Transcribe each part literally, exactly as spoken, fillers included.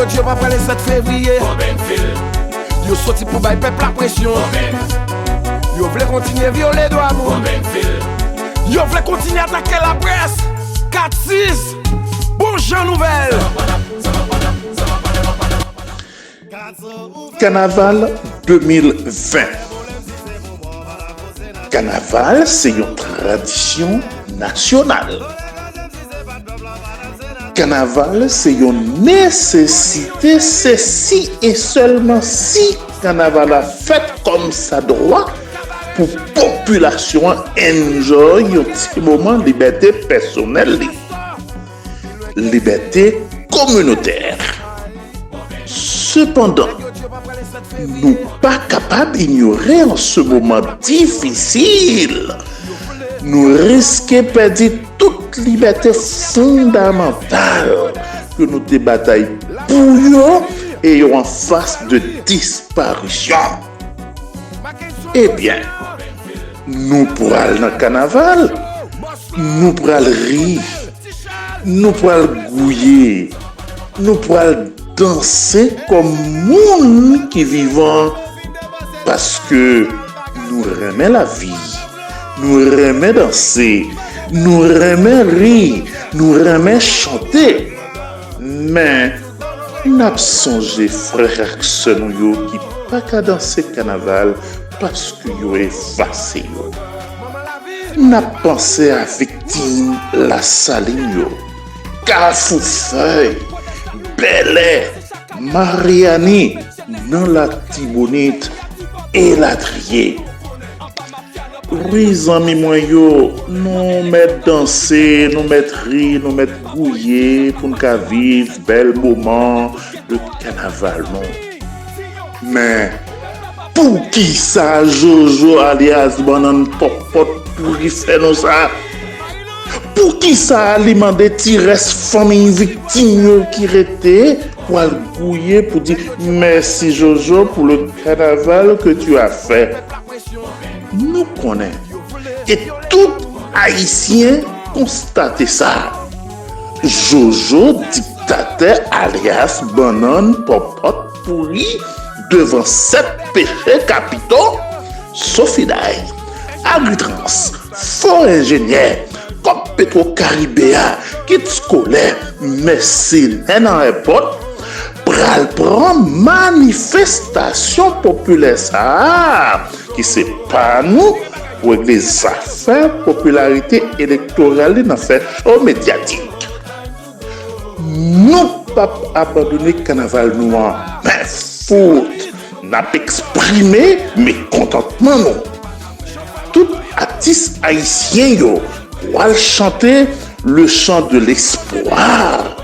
Yo di yo pa pral le sèt fevriye. Yo soti pou bay pèp la presyon. Yo vle kontinye vyole dwa moun. Yo vle kontinye atake laprès. Kat sis, bon jan nouvèl. Kanaval de mil ven. Kanaval se yon tradisyon nasyonal. Kanaval se yon nesesite, se si e sèlman si kanaval la fèt kòm sa dwa pou popilasyon an enjoy yon ti moman libète pèsonèl li, libète kominotè. Sepandan, nou pa kapab inyore an se moman difisil. Nou riske pèdi tout libète fondamantal ke nou te batay pou yo e yo anfas de disparisyon. Ebyen, nou pral nan kanaval, nou pral ri, nou pral gouye, nou pral danse kòm moun ki vivan, paske nou renmen lavi, nou renmen danse, nou renmen ri, nou renmen chante. Men, n ap sonje frè ak sè nou yo ki pa ka danse kanaval paske yo efase yo. N ap panse a viktim Lasalin yo, Kafou Fèy, Bèlè, Maryani, nan Latibonit, elatriye. Wi, zanmi mwen yo, nou mèt danse, nou mèt ri, nou mèt gouye pou n ka viv bèl moman de kanaval nou. Men, poukisa Jojo alyas Bannann Pòpòt Pouri fè nou sa? Poukisa li mande ti rès fanmi viktim yo ki rete pou al gouye pou di mèsi Jojo pou le kanaval ke tu as fè? Nou konnen, e tout Ayisyen konstate sa, Jojo diktatè alyas Bannann Pòpòt Pouri devan sèt peche kapito, Sofiday, Agritrans, fo enjenyè, kòb Petwo Karibe a, kit skolè, mèsenè nan èpòt, pral pran manifestasyon popilè sa a, ki se pa nou, pou regle zafè popilarite elektoral li nan fè cho medyatik. Nou p ap abandone kanaval nou an, men fout, n ap eksprime mekontantman nou. Tout atis ayisyen yo pral chante le chant de l'espoir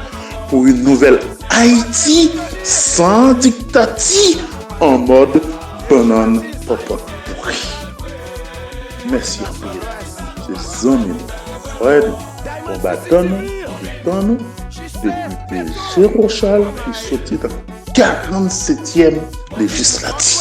pour une nouvelle Haïti sans dictature en mode bannann pòpòt pouri. Mèsi anpil. Se zanmi nou, frè nou, konbatan nou, militan nou, depite Jero Chal ki soti nan karannsetyèm lejislatif.